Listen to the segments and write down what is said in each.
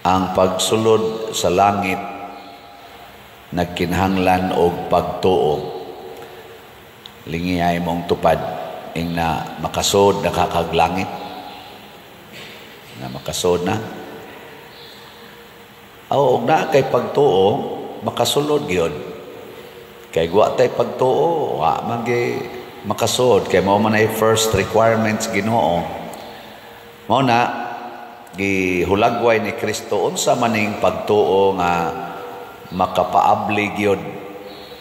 Ang pagsulod sa langit nagkinahanglan og pagtuo. Lingihay mong tupad ing na makasod na kakag langit. Na makasod na. Og naa kay pagtuo, makasulod gyud. Kay wa tay pagtuo, wa man gyud makasud kay mao man ay first requirements Ginoo. Mao na gihulagway ni Kristo unsa maning pagtuo nga makapaabli gyud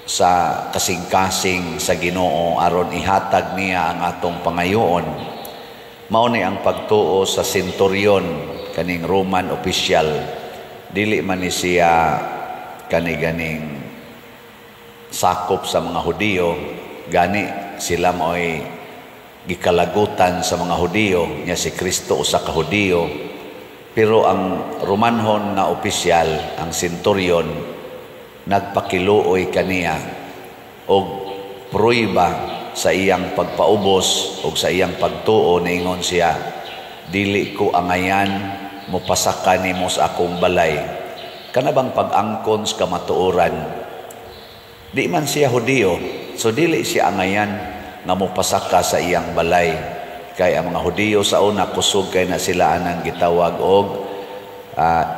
sa kasing-kasing sa Ginoo aron ihatag niya ang atong pangayoon. Mao ni ang pagtuo sa centurion, kaning Roman official. Dili man ni siya kani ganing sakop sa mga Hudiyo, gani sila mao'y gikalagutan sa mga Hudiyo nya. Si Kristo usa ka Hudiyo, pero ang Romanhon nga opisyal, ang centurion, nagpakiluoy kaniya og prueba sa iyang pagpaubos og sa iyang pagtuo. Niingon siya, "Dili ko angayan mopasaka nimo sa akong balay." Kana bang pag-angkon sa kamatuoran? Di man siya Hudiyo, so dili siya angayan nga mopasaka sa iyang balay kay ang mga Hudiyo sa una kusog kay na sila anang gitawag og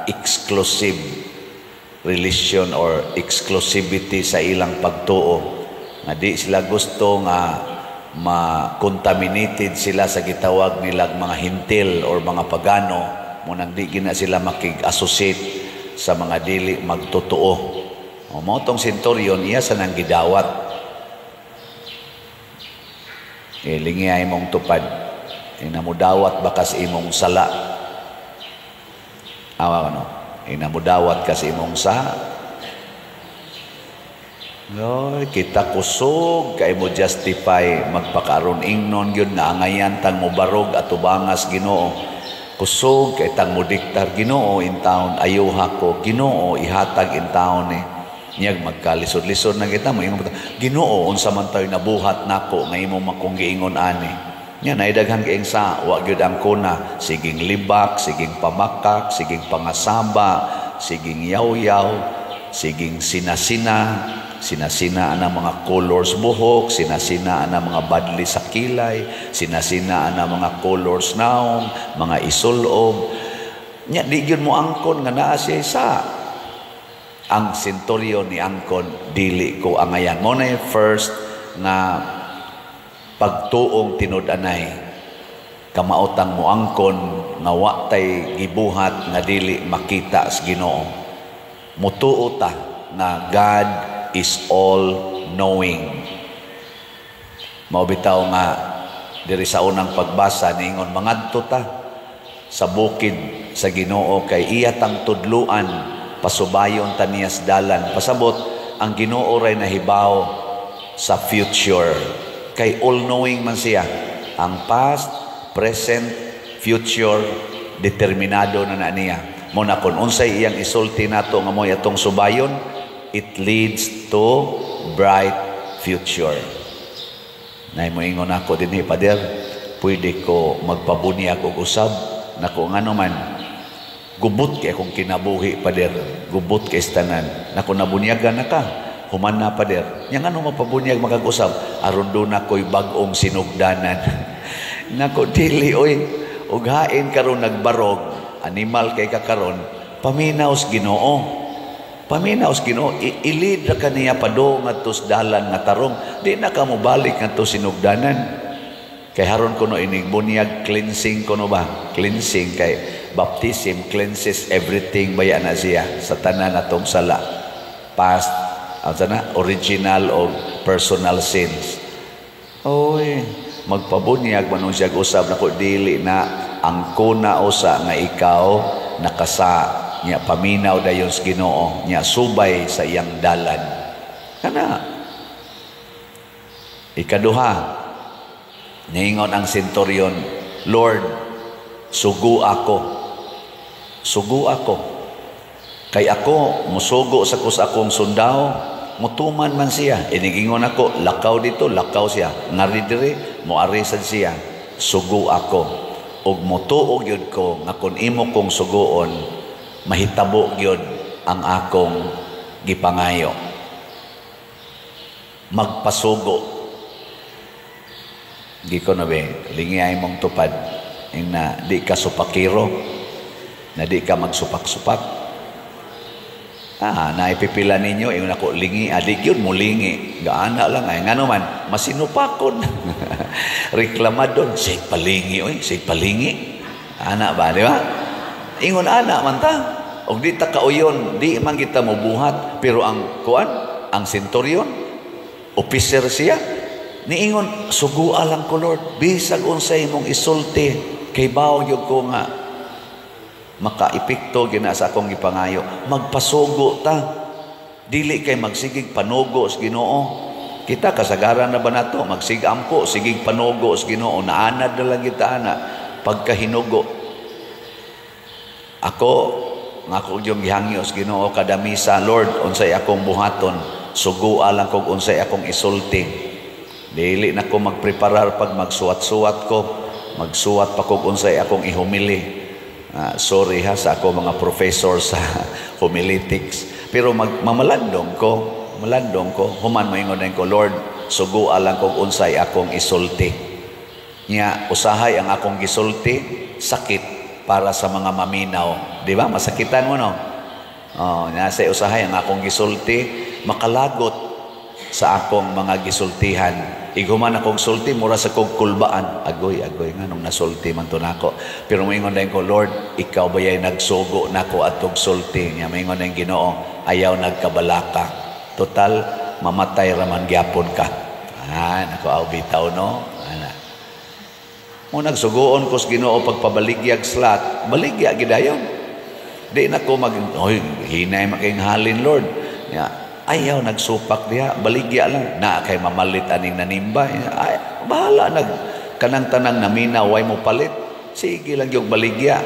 exclusive religion or exclusivity sa ilang pagtuo, nga di sila gusto nga ma-contaminated sila sa gitawag nilang mga Hentil or mga pagano. Mao nang di gina sila makig-associate sa mga dili magtotoo. O mao tong centurion, iya sa nang gidawat. E lingiyay mong tupad. Inamudawat ba kas imong sala? Awa ano? Inamudawat ka sa imong sa. Oy, kita kusog kay mo justify magpakaron ingnon gyud nga angayan tang mobarog atubangas Ginoo. Kusog kay tang modiktar, "Ginoo, intawon ayuha ko, Ginoo, ihatag intawon ni." Niyag magkalisod-lisod na kita, moingon, "Ginoo, unsa man tayo nabuhat nako nga imo makong giingon ani?" Nya naidaghan kaing sa wa gyud ang kuna, siging libak, siging pamakak, siging pangasaba, siging yaw-yaw, siging sinasina, sinasina ang mga colors buhok, sinasina ang mga badli sa kilay, sinasina ang mga colors naong, mga isulob. Nya di gyud mo angkon nga naa siya sa ang senturyon ni angkon, "Dili ko angayan." Mao na first nga pagtuong tinud-anay, kamaotang mo angkon nga wa tay gibuhat nga dili makita sa Ginoo. Mutuo ta nga God is all knowing. Mao bitaw nga diri sa unang pagbasa niingon, mangadto ta sa bukid sa Ginoo kay iya tang tudluan, pasubayon ta niya sa dalan. Pasabot ang Ginoo ray nahibaw sa future kay all knowing man siya. Ang past, present, future, determinado na na niya. Mao na kung unsay iyang isulti nato nga mo'y atong subayon, it leads to bright future. Nay moingon ako dinhi, "Pader, pwede ko magpabunyag og usab nako?" "Ngano man?" "Gubot kay akong kinabuhi, pader. Gubot kay tanan." "Nako, nabunyagan na ka." "Human na, pader." "Nya ngano mapabunyag makag-usab?" "Aron duna ko'y bag-ong sinugdanan." Nako, dili oy. Ug hain karon nagbarog, animal kay ka karon, paminaw sa Ginoo. Paminaw sa Ginoo, i-lead ra kaniya padung ngadto sa dalan nga tarong. Di na ka mobalik ngadto sinugdanan. Kay haron kuno inig bunyag, cleansing kuno ba? Cleansing kay baptism cleanses everything baya na siya sa tanan atong sala. Past, ang sana, original o personal sins. Oy, magpabunyag man siya usab nako, dili na ang kuna usa nga ikaw nakasa nya, paminaw dayon sa Ginoo nya, subay sa iyang dalan. Kana. Ikaduha, niingon ang centurion, "Lord, sugo ako. Sugo ako. Kay ako, musugo sa kus akong sundao, mutuman man siya. Inigingon ako, lakaw dito, lakaw siya. Ngari diri, moari sad siya. Sugo ako. Ug mutuo gyud ko nga kung imo kong suguon, Mahitabo gyud ang akong gipangayo. Magpasugo. Giko na be, lingi mong tupad. Ing na di ka supakiro, na di ka magsupak-supak. Ah, naipipila ninyo, ingon ako, lingi, adik yun, mulingi. Gaana lang, ay, ngano man, masinupakon. Reklamadon, sig palingi, oy, sig palingi. Ana ba, di ba? Ingon ana man ta. Og di ta kauyon, di man kita mobuhat, pero ang kuan, ang centurion, officer siya, niingon, "Sugua lang ko, Lord, bisag unsay imong isulti, kay bawo gyud ko nga makaepekto gina sa akong gipangayo." Magpasugo ta. Dili kay magsigig panugo sa Ginoo. Kita kasagaran na ba nato magsigampo, sigig panugo sa Ginoo, naanad na lang kita ana pagkahinugo. Ako nga ako yung gihangyo sa Ginoo kada misa, "Lord, unsay akong buhaton, sugua lang kog unsay akong isulti." Dili na ko magpreparar pag magsuwat-suwat ko, magsuwat pa kog unsay akong ihumili. Sorry ha sa ako mga professor sa homiletics. Pero mamalandong ko, malandong ko, human moingon ko, "Lord, sugua lang kog unsay akong isulti." Nya usahay ang akong gisulti, sakit para sa mga maminaw. Di ba? Masakitan mo, no? Oh, nasa usahay ang akong gisulti, makalagot sa akong mga gisultihan. Iguman akong sulti, mura sa kong kulbaan. Agoy, agoy, nga nung nasulti man to nako. Pero moingon din ko, "Lord, ikaw ba yay nagsugo nako atog sulti?" Nya moingon din Ginoo, "Ayaw nagkabalaka. Total, mamatay raman gyapon ka." Ah, nako, aw bitaw, no? Ana. Mo nagsugoon ko sa Ginoo pagpabaligyag slot, baligya gidayon. Di na ko mag, "Oy, hinay making halin, Lord." Ya, ayaw nagsupak diha, baligya lang. Na kay mamalit aning nanimba. Ay, bahala nag kanang tanang namina way mo palit. Sige lang yung baligya.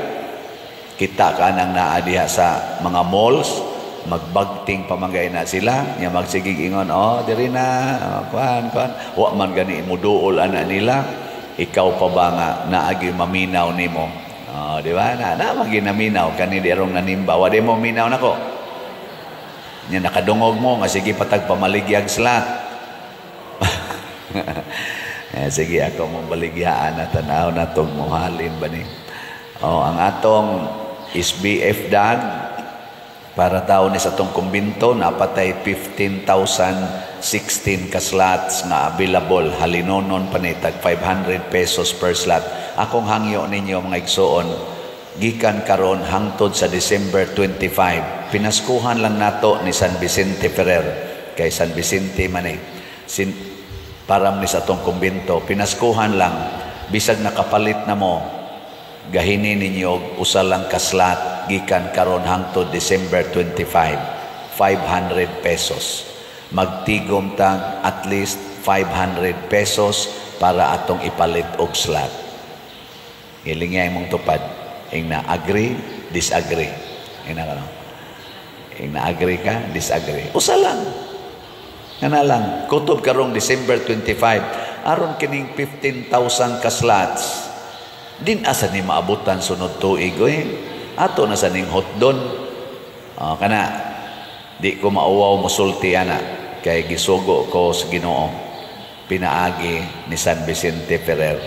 Kita ka nang naa diha sa mga malls, magbagting pamangay na sila, nya magsigig ingon, "Oh, diri na, oh, kuan, kuan." Wa man gani muduol ana nila. Ikaw pa ba nga naagi maminaw nimo? Oh, di ba? Na, na maginaminaw kani di arong nanimba. Wa di mo minaw nako. Nya nakadungog mo nga sige patag pamaligyag slot. Eh, sige ako mo baligyaan na tanaw na tong muhalin ba ni. Oh, ang atong SBF dag para tao ni sa atong kumbinto napatay 15,016 ka slots nga available, halinonon pa ni tag 500 pesos per slot. Akong hangyo ninyo, mga igsuon, gikan karon hangtod sa December 25, pinaskuhan lang nato ni San Vicente Ferrer, kay San Vicente man eh sin, para ni sa atong kumbinto, pinaskuhan lang. Bisag nakapalit na mo, gahini ninyo usa lang ka slot gikan karon hangtod December 25, 500 pesos. Magtigom tag at least 500 pesos para atong ipalit og slot. Gilingay mong tupad. Ing na agree, disagree. Ing na kano. Ing na agree ka, disagree. Usa lang. Nga lang, kutob karong December 25, aron kining 15,000 ka slots, din asa ni maabutan sunod tuig oy. Ato na sa ning hotdon. Oh, kana di ko mauwaw mosulti ana kay gisugo ko sa Ginoo pinaagi ni San Vicente Ferrer.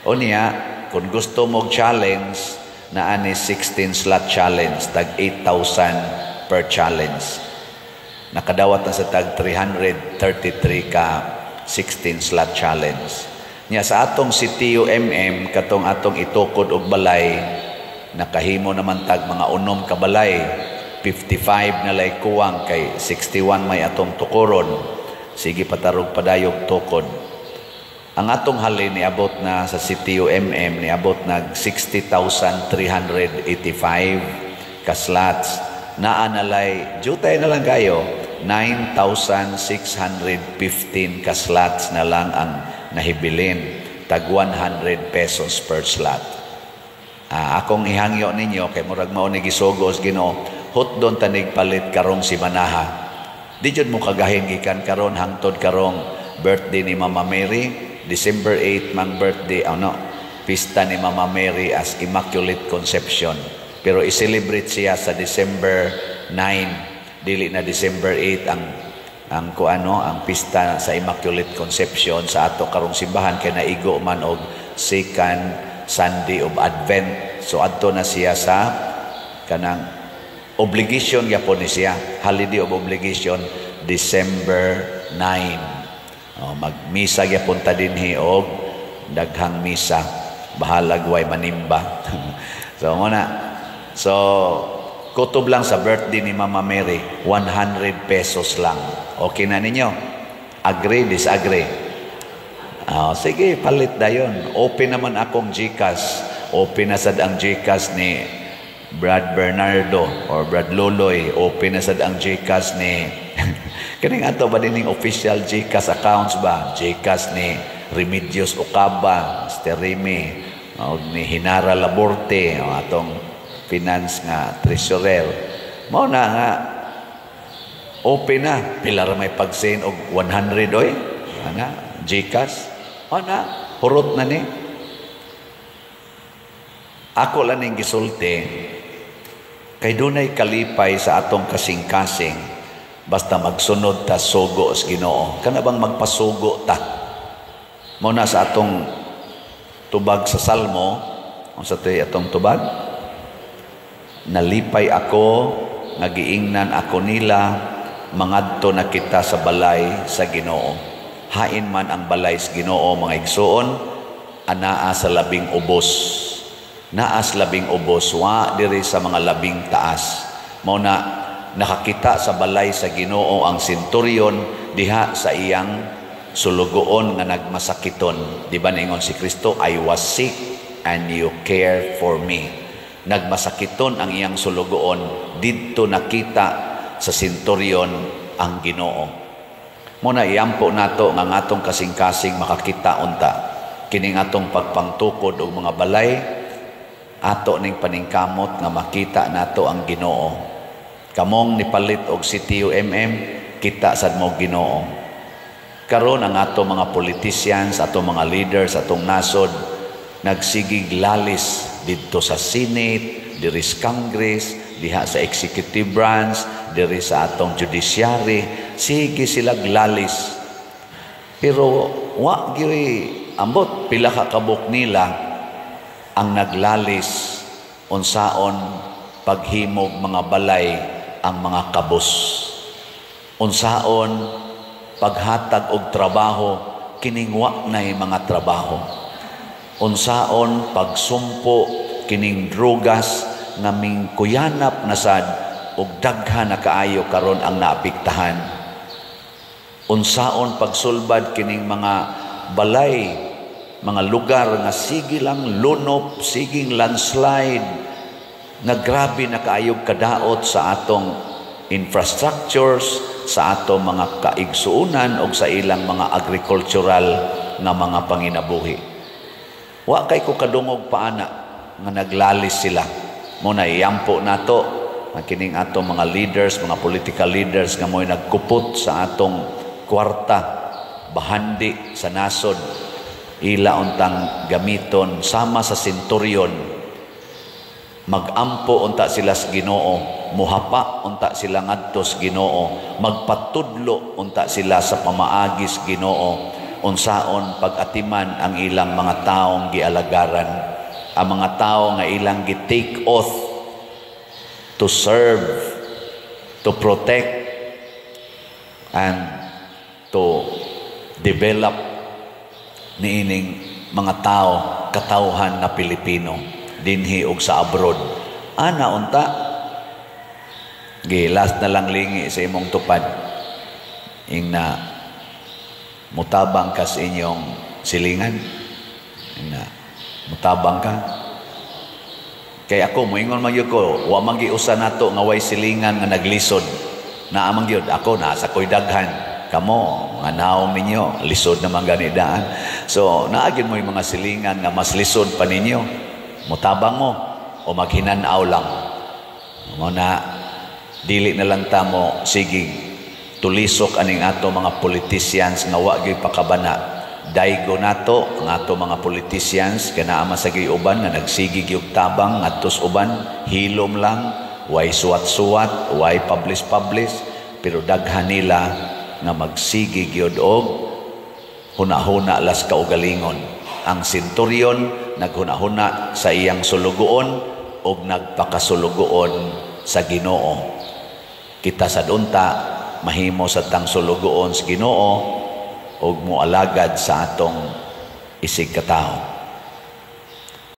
O niya, kung gusto mo challenge, na ani 16 slot challenge, tag 8,000 per challenge. Nakadawat na sa tag 333 ka 16 slot challenge. Nya sa atong CTU MM, katong atong itukod og balay, nakahimo naman tag mga 6 ka balay, 55 na lay kuwang kay 61 may atong tukoron. Sige patarog padayog tukod. Ang atong halin niabot na sa CTU MM, niabot nag 60,385 ka slots. Naa na lay, jutay na lang kayo, 9,615 ka slots na lang ang nahibilin. Tag 100 pesos per slot. Akong ihangyo ninyo kay murag mao ni gisugos Ginoo, hotdon tanig palit karong si Manaha. Di jud mo kagahin gikan karon hangtod karong birthday ni Mama Mary, December 8 mang birthday, ano, pista ni Mama Mary as Immaculate Conception. Pero i-celebrate siya sa December 9, dili na December 8 ang kuano, ang pista sa Immaculate Conception sa ato karong simbahan, kay naigo man og second Sunday of Advent. So adto na siya sa kanang obligation gyapon ni siya, holiday of obligation, December 9. Oh, magmisa gyapon ta dinhi og daghang misa, bahalag way manimba. So mo na. So kutob lang sa birthday ni Mama Mary, 100 pesos lang. Okay na ninyo? Agree, disagree? Oh, sige, palit dayon. Open naman akong GCash. Open na sad ang GCash ni Brad Bernardo or Brad Loloy. Open na sad ang GCash ni kaning ato ba dining official GCash accounts ba? GCash ni Remedios Ocaba, Mr. Remy, o ni Hinara Laborte, o atong finance nga treasurer. Mao na nga open na. Pila ra may pag-send og 100, oy. Ana, GCash. Ana, hurot na ni. Ako lang ning gisulti kay dunay kalipay sa atong kasing-kasing basta magsunod ta sugo sa Ginoo. Kana bang magpasugo ta? Mao na sa atong tubag sa Salmo, unsa to'y atong tubag? "Nalipay ako nga giingnan ako nila, mangadto na kita sa balay sa Ginoo." Hain man ang balay sa Ginoo, mga igsuon? Anaa sa labing ubos. Naa sa labing ubos, wa diri sa mga labing taas. Mao na nakakita sa balay sa Ginoo ang senturyon diha sa iyang sulugoon nga nagmasakiton. Di ba ningon si Kristo, "I was sick and you care for me"? Nagmasakiton ang iyang sulugoon, didto nakita sa senturyon ang Ginoo. Mao na iampo nato nga ang atong kasing-kasing makakita unta kining atong pagpangtukod og mga balay, ato ning paningkamot nga makita nato ang Ginoo. Kamong nipalit og CTUMM, kita sad mo Ginoo. Karon ang ato mga politicians, ato mga leaders, atong nasod nagsigig lalis didto sa Senate, diri sa Congress, diha sa executive branch, diri sa atong judiciary, sige sila lalis. Pero wa gyud ambot pila ka kabuk nila ang naglalis unsaon paghimog mga balay ang mga kabus. Unsaon paghatag og trabaho kining wa nay mga trabaho. Unsaon pagsumpo kining drugas nga mingkuyanap na sad ug daghan na kaayo karon ang naapektahan. Unsaon pagsulbad kining mga balay, mga lugar nga sige lang lunop, siging landslide, nga grabe na kaayog kadaot sa atong infrastructures, sa atong mga kaigsuunan o sa ilang mga agricultural nga mga panginabuhi. Wa kay ko kadungog paana nga naglalis sila. Mao na iampo nato ang kining atong mga leaders, mga political leaders nga mo'y nagkupot sa atong kwarta, bahandi sa nasod, ila untang gamiton sama sa senturyon. Magampo unta sila sa Ginoo, muhapa unta sila ngadto sa Ginoo, magpatudlo unta sila sa pamaagi sa Ginoo unsaon pag-atiman ang ilang mga taong gialagaran, ang mga tao nga ilang gi-take oath to serve, to protect and to develop niining mga tao, katawhan na Pilipino dinhi og sa abroad. Ana unta gilas na lang lingi sa imong tupad ing na mutabang ka sa inyong silingan, ing na mutabang ka. Kay ako moingon man gyud ko, wa man giusa nato nga way silingan nga naglisod. Naa man gyud. Ako naa sa koy daghan. Kamo, mga naong ninyo, lisod naman gani daan. So naa gyud mo yung mga silingan nga mas lisod pa ninyo. Mutabang mo o maghinanaw lang? Mo na dili na lang tamo sige tulisok aning ato mga politicians nga wa gyud pakabana. Daygo nato ang ato mga politicians kay naa man sa uban nga nagsige gyud tabang ngadtos uban, hilom lang, way suwat-suwat, way publish-publish, pero daghan nila nga magsige gyud og hunahuna las kaugalingon. Ang senturyon naghunahuna sa iyang sulugoon og nagpakasulugoon sa Ginoo. Kita sad unta mahimo sa tang sulugoon sa Ginoo og moalagad sa atong isig katawo.